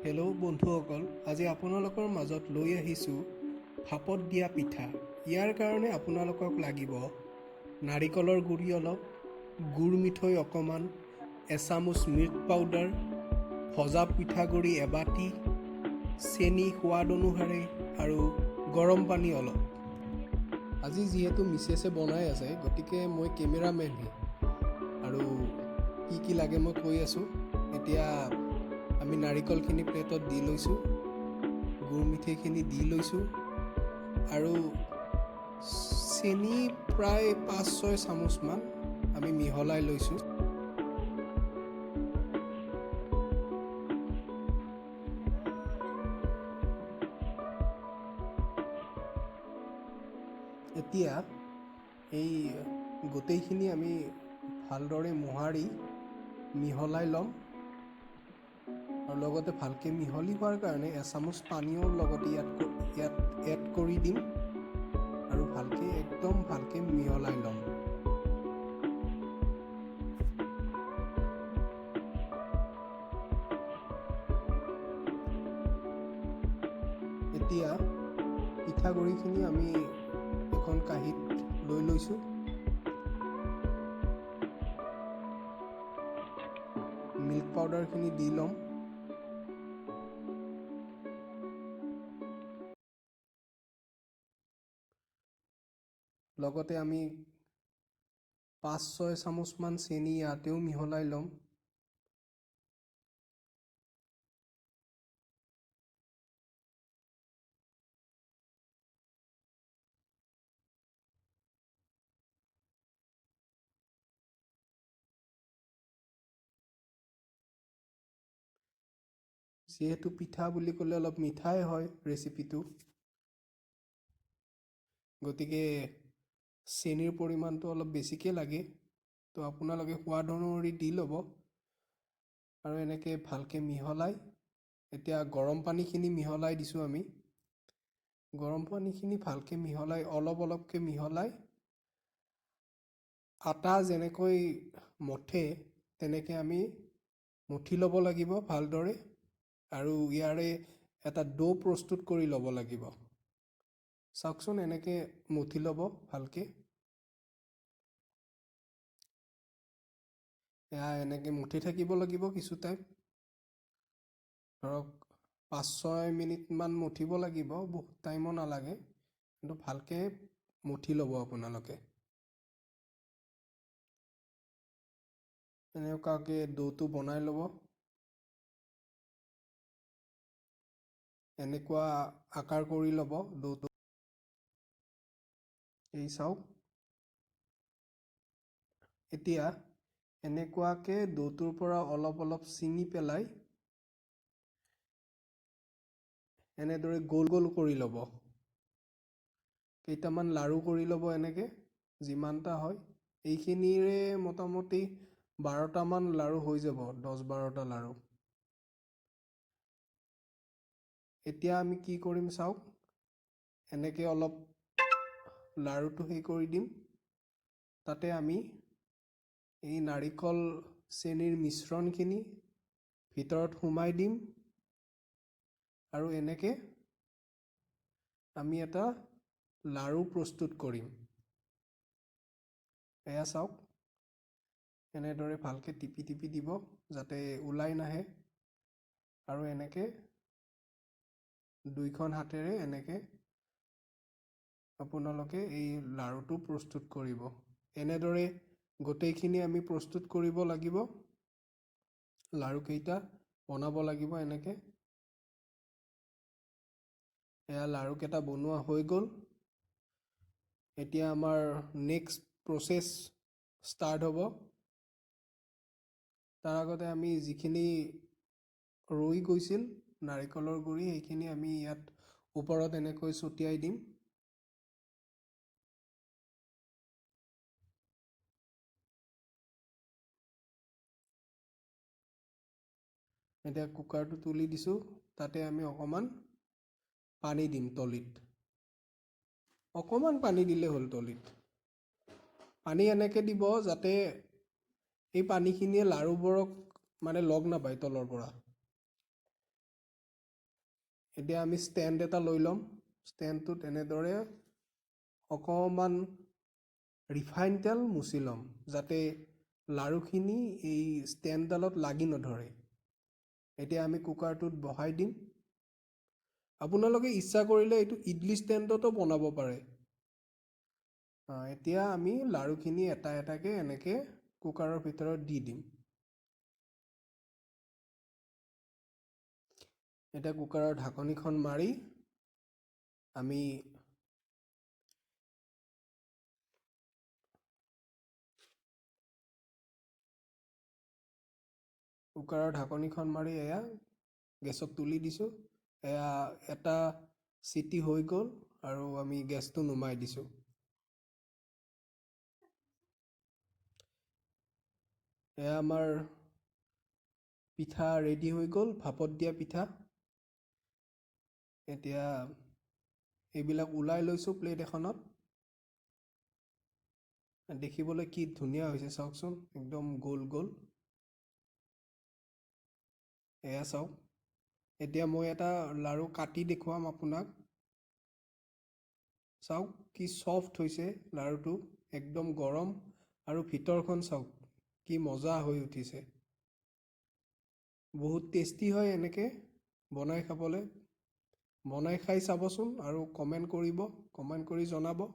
Hello' বন্ধুসকল, আজি আপোনালোকৰ মাজত লৈ আহিছোঁ ভাপত দিয়া পিঠা। ইয়াৰ কাৰণে আপোনালোকক লাগিব নাৰিকলৰ গুড়ি অলপ, গুৰ মিঠৈ অকণমান, এচামুচ মিল্ক পাউডাৰ, ভজা পিঠাগুড়ি এবাতি, চেনি সোৱাদ অনুসাৰে আৰু গৰম পানী অলপ। আজি যিহেতু মিছেছে বনাই আছে, গতিকে মই কেমেৰামেনহে আৰু কি কি লাগে মই কৈ আছোঁ। এতিয়া আমি নাৰিকলখিনি প্লেটত দি লৈছোঁ, গুৰ মিঠৈখিনি দি লৈছোঁ আৰু চেনি প্ৰায় 5-6 চামুচমান আমি মিহলাই লৈছোঁ। এতিয়া এই গোটেইখিনি আমি ভালদৰে মোহাৰি মিহলাই ল'ম আৰু লগতে ভালকৈ মিহলি হোৱাৰ কাৰণে এচামুচ পানীও লগতে ইয়াত এড কৰি দিম আৰু ভালকৈ, একদম ভালকৈ মিহলাই ল'ম। এতিয়া পিঠাগুড়িখিনি আমি এখন কাঁহীত লৈ লৈছোঁ। মিল্ক পাউডাৰখিনি দি ল'ম। লগতে আমি 5-6 চামুচমান চেনি ইয়াতেও মিহলাই ল'ম। যিহেতু পিঠা বুলি ক'লে অলপ মিঠাই হয় ৰেচিপিটো, গতিকে চেনিৰ পৰিমাণটো অলপ বেছিকৈ লাগে। তো আপোনালোকে সোৱাদ অনুসৰি দি ল'ব আৰু এনেকৈ ভালকৈ মিহলাই এতিয়া গৰম পানীখিনি মিহলাই দিছোঁ আমি। গৰম পানীখিনি ভালকৈ মিহলাই, অলপ অলপকৈ মিহলাই আটা যেনেকৈ মথে তেনেকৈ আমি মথি ল'ব লাগিব ভালদৰে আৰু ইয়াৰে এটা ডো প্ৰস্তুত কৰি ল'ব লাগিব। চাওকচোন, এনেকৈ মথি ল'ব ভালকৈ। এয়া এনেকৈ মথি থাকিব লাগিব কিছু টাইম, ধৰক 5-6 মিনিটমান মথিব লাগিব, বহুত টাইমো নালাগে, কিন্তু ভালকৈ মথি ল'ব আপোনালোকে। এনেকুৱাকৈ ডোটো বনাই ল'ব, এনেকুৱা আকাৰ কৰি ল'ব ডোটো। এই চাওক, এতিয়া এনেকুৱাকৈ ডোটোৰ পৰা অলপ অলপ ছিঙি পেলাই এনেদৰে গোল গোল কৰি ল'ব, কেইটামান লাড়ু কৰি ল'ব এনেকৈ, যিমানটা হয়। এইখিনিৰে মোটামুটি 12টামান লাড়ু হৈ যাব, 10-12টা লাড়ু। এতিয়া আমি কি কৰিম চাওক, এনেকৈ অলপ লাড়ুটো সেই কৰি দিম, তাতে আমি এই নাৰিকল চেনিৰ মিশ্ৰণখিনি ভিতৰত সোমাই দিম আৰু এনেকৈ আমি এটা লাড়ু প্ৰস্তুত কৰিম। এয়া চাওক, এনেদৰে ভালকৈ টিপি টিপি দিব যাতে ওলাই নাহে আৰু এনেকৈ দুইখন হাতেৰে এনেকৈ আপোনালোকে এই লাড়ুটো প্ৰস্তুত কৰিব। এনেদৰে গোটেইখিনি আমি প্ৰস্তুত কৰিব লাগিব, লাড়ুকেইটা বনাব লাগিব এনেকৈ। এয়া লাড়ুকেইটা বনোৱা হৈ গ'ল। এতিয়া আমাৰ নেক্সট প্ৰচেছ ষ্টাৰ্ট হ'ব। তাৰ আগতে আমি যিখিনি ৰৈ গৈছিল নাৰিকলৰ গুড়ি, সেইখিনি আমি ইয়াত ওপৰত এনেকৈ ছটিয়াই দিম। এতিয়া কুকাৰটো তুলি দিছোঁ, তাতে আমি অকণমান পানী দিম তলিত। অকণমান পানী দিলে হ'ল তলিত। পানী এনেকৈ দিব যাতে এই পানীখিনিয়ে লাড়ুবোৰক লগ নাপায় তলৰ পৰা। এতিয়া আমি ষ্টেণ্ড এটা লৈ ল'ম। ষ্টেণ্ডটোত এনেদৰে অকণমান ৰিফাইন তেল মুচি ল'ম, যাতে লাড়ুখিনি এই ষ্টেণ্ডডালত লাগি নধৰে। এতিয়া আমি কুকাৰটোত বহাই দিম। আপোনালোকে ইচ্ছা কৰিলে এইটো ইডলি ষ্টেণ্ডতো বনাব পাৰে। এতিয়া আমি লাড়ুখিনি এটা এটাকৈ এনেকৈ কুকাৰৰ ভিতৰত দি দিম। এতিয়া কুকাৰৰ ঢাকনিখন মাৰি আমি এয়া গেছত তুলি দিছোঁ। এয়া এটা চিটি হৈ গ'ল আৰু আমি গেছটো নুমাই দিছোঁ। এয়া আমাৰ পিঠা ৰেডি হৈ গ'ল, ভাপত দিয়া পিঠা। এতিয়া এইবিলাক ওলাই লৈছোঁ প্লেট এখনত। দেখিবলৈ কি ধুনীয়া হৈছে চাওকচোন, একদম গোল গোল। এয়া চাওক। এতিয়া মই এটা লাড়ু কাটি দেখুৱাম আপোনাক। চাওক কি ছফ্ট হৈছে লাড়ুটো, একদম গৰম। আৰু ভিতৰখন চাওক কি মজা হৈ উঠিছে। বহুত টেষ্টি হয় এনেকৈ বনাই খাবলৈ। বনাই খাই চাবচোন আৰু কমেণ্ট কৰিব, কমেণ্ট কৰি জনাব।